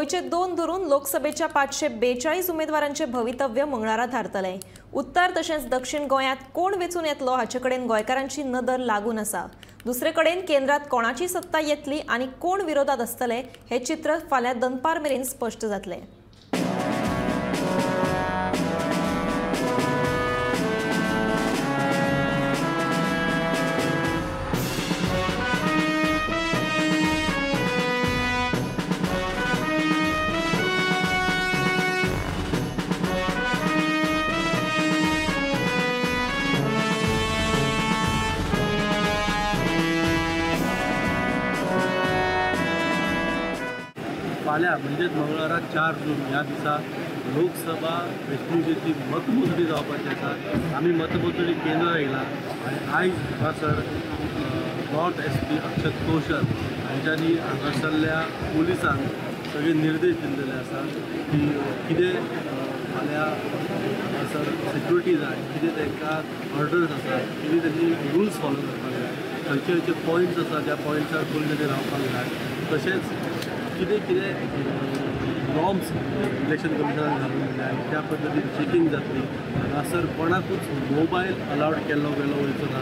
गोंयचे 2 धरून लोकसभेच्या 542 उमेदवारांचे भवितव्य मंगळारा थारतले। उत्तर तशेंच दक्षिण गोंयांत कोण वेंचून येतलो हाचे कडेन गोंयकारांची नदर लागून आसा। दुसरे कडेन केंद्रात कोणाची सत्ता येतली आनी कोण विरोधात आसतले हे चित्र फाल्यां दनपार मेरेन स्पश्ट जातलें। फाल्यां म्हणजेच मंगळारा 4 जून ह्या दिसा लोकसभा वेंचणुकेची मतमोजणी जावपाची आसा। आमी मतमोजणी केंद्र येयला आनी आयज हांगासर नॉर्थ SP Akshat Kaushal हांच्यांनी हांगासरल्या पुलिसांक सगळे निर्देश दिल्लेले आसा की कितें फाल्यां हांगासर सेक्युरिटी जाय, कितें तांकां ऑर्डर्स आसा, कितें तेंची रुल्स फॉलो करपाक जाय, खंयचे खंयचे पॉयंट्स आसा त्या पॉयंट्सार करून तेणी रावपाक जाय, तशेंच कितें कितें नॉर्म्स इलेक्शन कमिशनान घालून जाय त्या पद्दतीन चॅकिंग जातली। हांगासर कोणाकूच मोबायल अलावड केल्लो गेलो वयचो ना।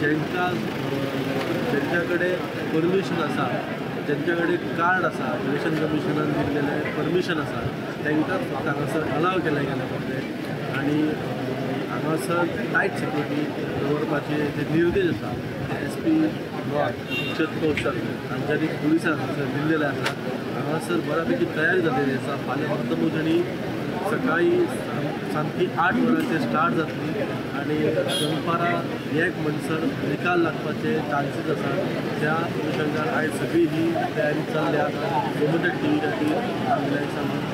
जेंच्या कडेन परमिशन आसा, जेंच्या कडेन कार्ड आसा, इलेक्शन कमिशनान दिल्लेलें परमिशन आसा, तांकां फक्त हांगासर अलाव केलें गेलें पडलें। आनी हांगासर टायट सिक्युरिटी दवरपाचे जे निर्देश आसा ते SP north Akshat Kaushal हांच्यांनी पुलिसांक हांगासर दिल्लेले आसा। हांगासर बऱ्यापैकी तयारी जाल्लेली आसा। फाल्यां मतमोजणी सकाळी सामकी 8 वरांचेर स्टार्ट जातली आनी दनपारां 1 म्हणसर निकाल लागपाचे चान्सीस आसा। त्या अनुशंगान आयज सगळी ही तयारी चल्ल्या। गोमंतक टीव्ही खातीर विनायक सामंत।